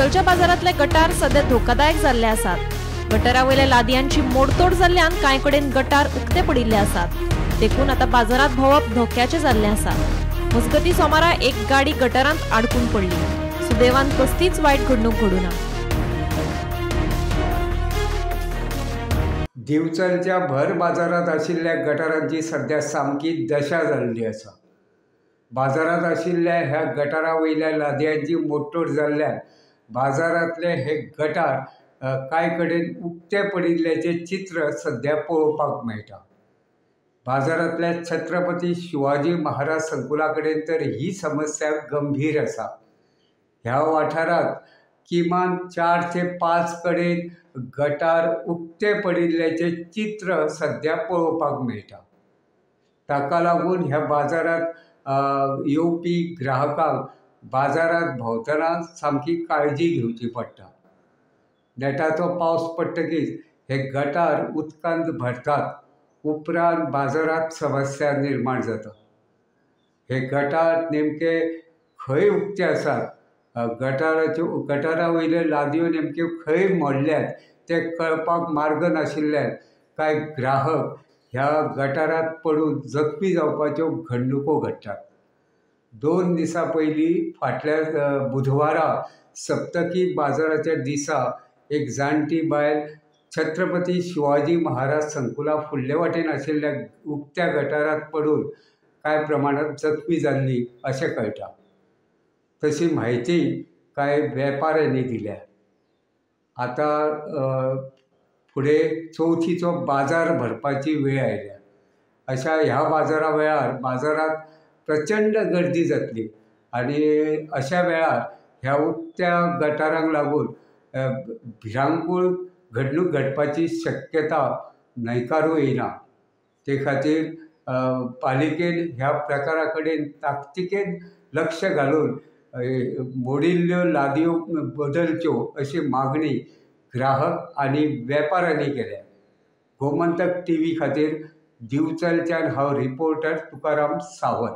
दिवचलच्या बाजारांतले गटार सध्या धोकादायक जाल्ले आसात. गटारा वयल्या लादयांची मोडतोड जाल्ल्यान कांय कडेन गटार उक्ते पडिल्ले आसात. देखून आतां बाजारांत भोंवप धोक्याचें जाल्लें आसा. मजगतीं सोमारा एक गाडी गटारांत आडकून पडली. सुदैवान कसलीच वायट घडणूक घडूना. दिवचलच्या भर बाजारांत आशिल्ल्या गटारांची सध्या सामकी दशा जाल्ली आसा. बाजारांत आशिल्ल्या ह्या गटारा वयल्या लादयांची मोडतोड जाल्ल्यान बाजारांतले हे गटार कांय कडेन उक्ते पडिल्ल्याचें चित्र सध्या पळोवपाक मेळटा. बाजारांतल्या छत्रपती शिवाजी महाराज संकुला कडेन तर ही समस्या गंभीर आसा. ह्या वाठारांत किमान 4 ते 5 कडेन गटार उक्ते पडिल्ल्याचें चित्र सध्या पळोवपाक मेळटा. ताका लागून ह्या बाजारांत येवपी ग्राहकांक बाजारांत भोंवतना सामकी काळजी घेवची पडटा. नेटाचो पावस पडटकीच हे गटार उदकांत भरतात. उपरांत बाजारांत समस्या निर्माण जाता. हे गटार नेमके खंय उक्ते आसात, गटारा वयल्यो लादयो नेमक्यो खंय मोडल्यात ते कळपाक मार्ग नाशिल्ल्यान कांय ग्राहक ह्या गटारांत पडून जखमी जावपाच्यो घडणुको घडटात. 2 दिसां पयलीं फाटल्या बुधवारा सप्तकी बाजाराच्या दिसा एक जाणटी बायल छत्रपती शिवाजी महाराज संकुला फुडले वाटेन आशिल्ल्या उक्त्या गटारांत पडून कांय प्रमाणांत जखमी जाल्ली अशें कळटा. तशी म्हायती कांय वेपाऱ्यांनी दिल्या. आतां फुडें चवथीचो बाजार भरपाची वेळ आयल्या. अशा ह्या बाजारा वेळार बाजारांत प्रचंड गर्दी जातली आनी अशा वेळार ह्या उक्त्या गटारांक लागून भिरांकूळ घडणूक घडपाची शक्यता न्हयकारूं येना. ते खातीर पालिकेन ह्या प्रकारा कडेन ताकतिकेन लक्ष घालून मोडिल्ल्यो लादयो बदलच्यो अशी मागणी ग्राहक आनी वेपाऱ्यांनी केल्या. गोमंतक टीव्ही खातीर दिवचलच्यान हांव रिपोर्टर तुकाराम सावंत.